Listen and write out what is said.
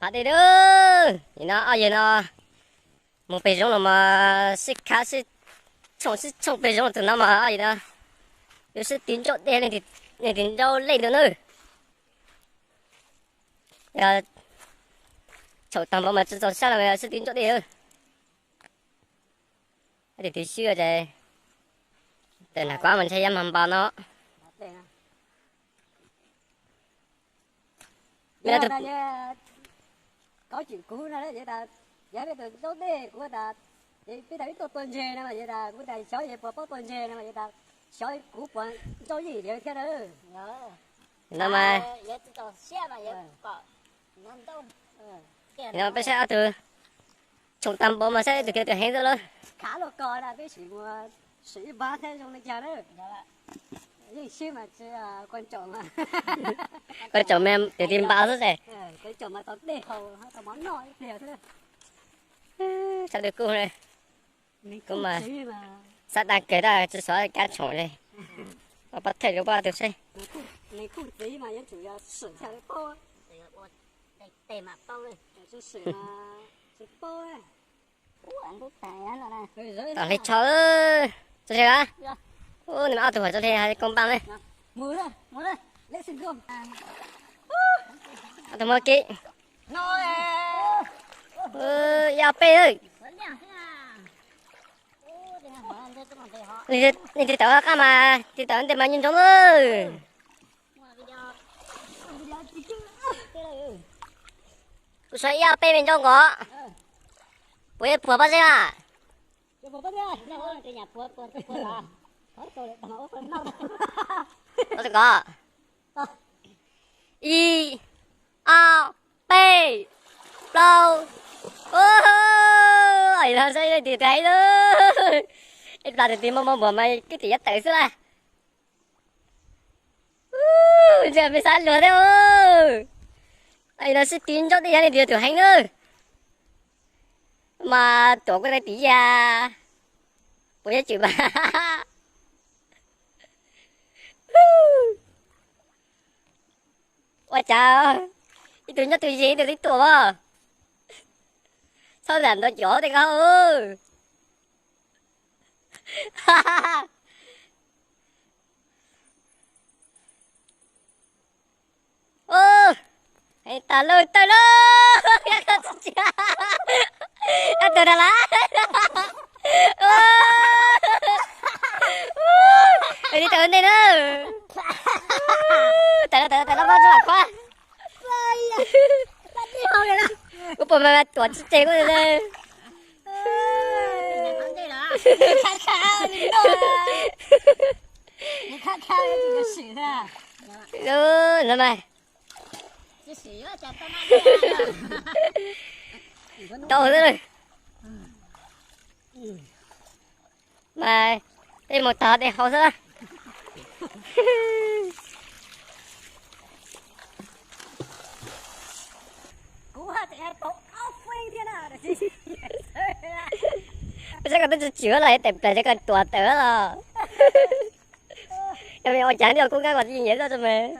Phav dej lawm, nim no ob yawg no mus pem zoov los mas sib khab sib tshooj sib tshooj pem zoov tus no mas ob yawg no yuav sib tw ncauj dej, leej twg ncauj lej ntawd na. Yog tshaum tag npaum mas tsis txaus sab los mas sib tw ncauj dej lawm. Tus twg swb ces tawm nag kuav mas ntshai yab mag npas no. Kov tsim kuv no yog tas, yog peb tus ncauj dej kuv tas, peb tas ib tuaj tua ntses no mas yog tas kuv tas xyov yog puas paub tua ntses no mas yog tas xyov kuv puas ncauj yeej liav thiab na. No mas peb saib ob tug tshoom tag npaum mas saib tus twg tus heev xwb lawm. Khav los kos na peb sim mus sim ib npab thiab zoo li cas na. Yeej sib mas tsis quan trọng mas, quan trọng mas tus twg npaj xwb ces. Sab twg kuj, kuj mas xav tag kawg tab tsis xav kab tshoom li. Pab thawj rau pab tus seb. Tom hle tsho, tso hle a. Nws ob tug hais tso hle hais koob npaaj ne. Ob tug muab kib. Ib ob peb. Leej twg tawm qab mas tus tawm ntej mas nco ntsoov lawm. Kuv suav ib ob peb me ntsoov nkaus. Puas yuav puag pob zeb mas? Ib, ob, peb, plaub. Ib plag tus twg muaj muaj npuas mas kwv tij yuav tawm xwb lawm. Ntshe peb xav luag thiab. Los sib tw ncauj dej yog leej twg tus heev na. Mas tuam kuj tau tim yam puas yuav tswm mas. Ua cas ib tug nyob tus ze ib tug twb tuam as. Txhob lam ntau cov tej ko. Heev tas lawm tawm lawm. Ab, tuag dag lawm. Tawm li tawm ntej na. Tawm los tawm los tawm los, mob tsis mam kuab. Kuv puas mas tuam tsis tseg kuv. Tau xwb. Mas peb mus tog dej haus xwb. Peb saib koj twb tsis tswm los tawm plas ces koj tuam tawm los. Yog ua cas nyob kub nqab koj tsis nyiam xwb mas.